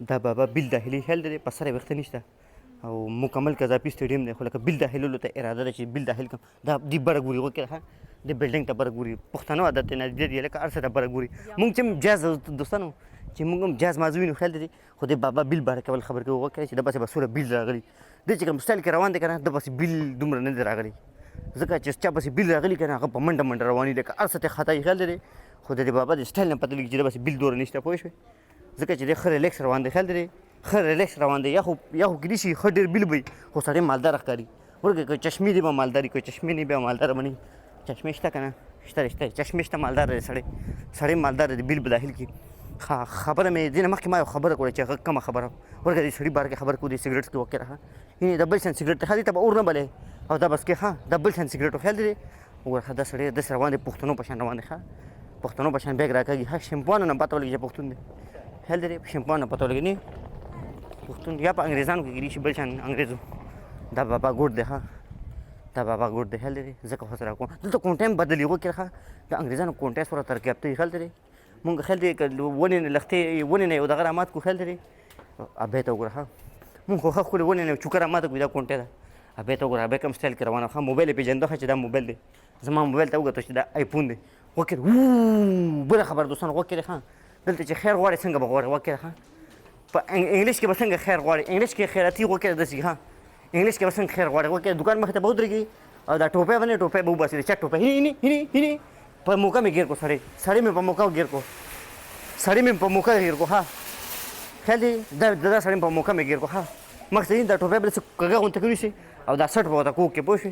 دا بابا بیل داخلي خیال دی، په سر یې ویښته نشته او مکمل قذافي سټډیم دی، خو لکه بیل داخلولو ته اراده ده چې بیل داخل کړم. دا دی بره ګوري، وکړه ښه د بلډینګ ته بره ګوري. پښتنو عادت دی، نادیده دی، لکه هر څه ته بره ګوري. مونږ چې هم جاز دوستانو چې مونږ هم جاز مازو وینو، خیال دی. خو د بابا بیل باره کول خبر کوي، وکړه چې د پسې به څومره بیل راغلي. د چې کوم سټایل کې روان دی که نه، د پسې بیل دومره نه دی راغلی، ځکه چې چا پسې بیل راغلی که نه، هغه په منډه منډه رواني، لکه هر څه ته خطا یې، خیال دی. خو د دې بابا د سټایل نه پته لګي چې د پسې بیل دوره نشته، پوه شوې؟ ځکه چې دی ښه ریلیکس روان دی، خیال دی، ښه ریلیکس روان دی. یا خو کېدای شي ښه ډېر بیل به وي، خو سړی مالدار ښکاري. ورکه که چشمې دی به مالداري، که چشمې نه بیا مالدار به نه. چشمې شته که نه؟ شته، شته، چشمې شته، مالدار دی سړی، سړی مالدار دی. بیل به داخل کړي. خبره مې دې نه مخکې ما یو خبره کوله چې هغه کومه خبره؟ ورکه دې سړي باره کې خبره کوو، دې سګرټ کې وکړه. ښه یعنې د بل شان سګرټ ته ښه دې ته به اور نه بلې او دا بس کې. ښه د بل شان سګرټ، خیال دی. وګوره ښه دا سړی داسې روان دی، پښتنو په شان روان دی. ښه پښتنو په شان بیګ راکاږي. ښه شیمپوانو نه پته ولګي چې پښتون دی، خیال دی، شیمپوانو نه پته ولګي نه پښتون یا په انګریزانو کې کېدای شي بل شان انګریزو. دا بابا ګوډ دی، ښه دا بابا ګوډ دی، خیال دی. ځکه خو سره کوم دلته کونټه هم بدلي. وکړه ښه د انګریزانو کونټه سره ترقي یافته وي، خیال دی. مونږ خیال دی که ونې نه لښتې ونې نه یو دغه رامات کړو، خیال دی. ابی ته وګوره، ښه مونږ خو ښه ښکلې ونې نه چوکه راماته کړو. دا کونټه ده. ابی ته وګوره، ابی کوم سټایل کې روانه. ښه موبایل یې پېژندو، ښه چې دا موبایل دی. زما موبایل ته وکتو چې دا آیفون دی. وکړ بله خبره دوستانو، وکړې ښه دلته چې خیر غواړې څنګه به غواړې؟ وکړې ښه په انګلیش کې به څنګه خیر غواړې؟ انګلیش کې خیراتي وکړې داسې. ښه انګلیش کې به څنګه خیر غواړې؟ وکړې دکان مخې ته به ودرېږي او دا ټوپۍ به نه ټوپۍ به وباسي، د چا ټوپۍ؟ هینې هینې هینې هینې په موقع مې ګیر کو سړی، سړی مې په موقع ګیر کو، سړی مې په موقع ګیر کو. ښه خیال دی، دا دا سړی مې په موقع مې ګیر کو. ښه مخ ته دا ټوپۍ به داسې کږه غونته کې ونیسي او دا سټ به ورته کوږ کې، پوه شوې؟